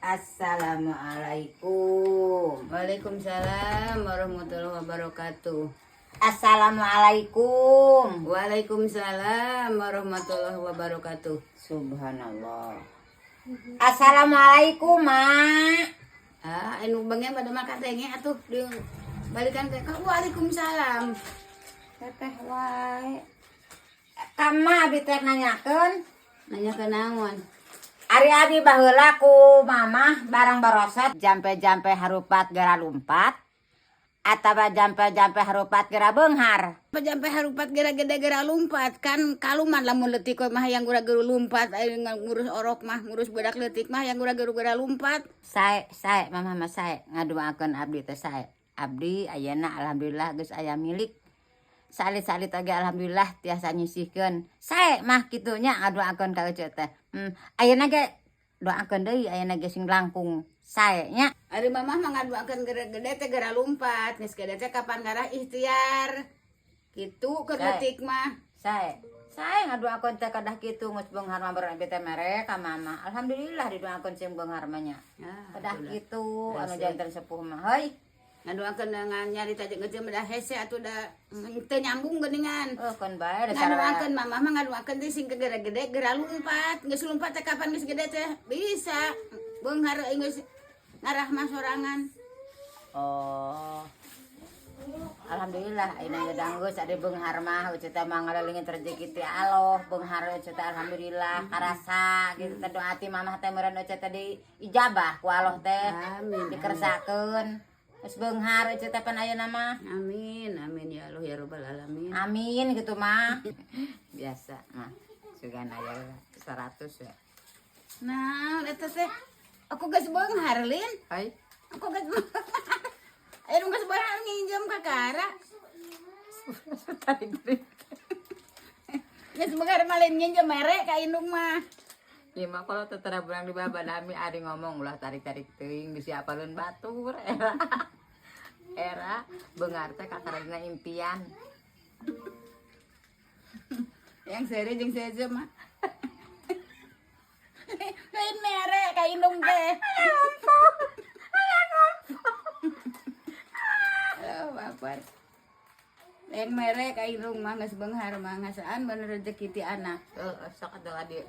Assalamualaikum. Waalaikumsalam warahmatullahi wabarakatuh. Assalamualaikum. Waalaikumsalam warahmatullahi wabarakatuh. Subhanallah. Assalamualaikum, Mak. Ah, anu bangnya pada makan teh atuh di balikan ke waalaikumsalam. Teteh wae. Kama abi teh nanyakeun. Nanya ke naon? Ari abi baheula ku mamah barang barosot jampe-jampe harupat gera lumpat atawa jampe-jampe harupat gera beunghar. Jampe harupat gera gede gera lumpat kan kaluman lamun leutik we mah yang gura geru lumpat ayo ngurus orok mah ngurus budak leutik mah yang gura geru gera lumpat. Sae sae mamah mah sae ngaduakeun abdi teh sae. Abdi ayeuna alhamdulillah geus aya milik. Salit-salit oge alhamdulillah tiasa nyisihkeun. Sae mah kitu nya ngaduakeun ka ece teh. Ayeuna ge doakeun deui ayeuna ge sing langkung sae nya. Ari mamah mah ngaduakeun gera gede teh gera lumpat geus gede teh kapan ngarah ikhtiar. Kitu keur Sae. leutik mah. Sae. Sae ngaduakeun teh kadah kitu geus beunghar mah barang abdi teh mere ka mama. Alhamdulillah didoakeun sing beunghar mah nya. Ah, Kedah atulah. kitu anu Hese. janten sepuh mah. Heuy. Ngaduakeun dengan nyarita jeung ece mah da hese atuh da teu nyambung geuningan. Oh, keun bae dasar. Ngaduakeun mamah mah ngaduakeun teh sing gera gede gera lumpat. Geus lumpat teh kapan geus gede teh bisa beunghar euy geus ngarah mah sorangan. Oh. Alhamdulillah ayeuna ge danggeus ada beunghar mah ece teh mah ngalelingin rezeki ti Allah beunghar ece teh alhamdulillah karasa gitu teh doa ti mamah teh meureun ece teh diijabah ku Allah teh. Amin. Dikersakeun. Geus beunghar ece teh pan ayeuna mah. Amin, amin ya Allah ya rabbal alamin. Amin gitu mah. Biasa mah. Sugan aya 100 ya. Nah, eta teh aku geus beunghar lin. Hai. Aku geus beunghar. Ayo geus beunghar nginjem ka Kara. Tarik. Geus beunghar mah lain nginjem mere ka indung mah. Iya mah kalau tetera bulan di baba dami ari ngomong ulah tarik-tarik teuing bisi apaleun batur era. Era beunghar teh kakaradina impian. Yang sere jeung seje mah. Lain mere ka indung teh. Oh, baper. Lain mere ka indung mah geus beunghar mah ngasaan bener rezeki ti anak. Heeh, sok atuh adi.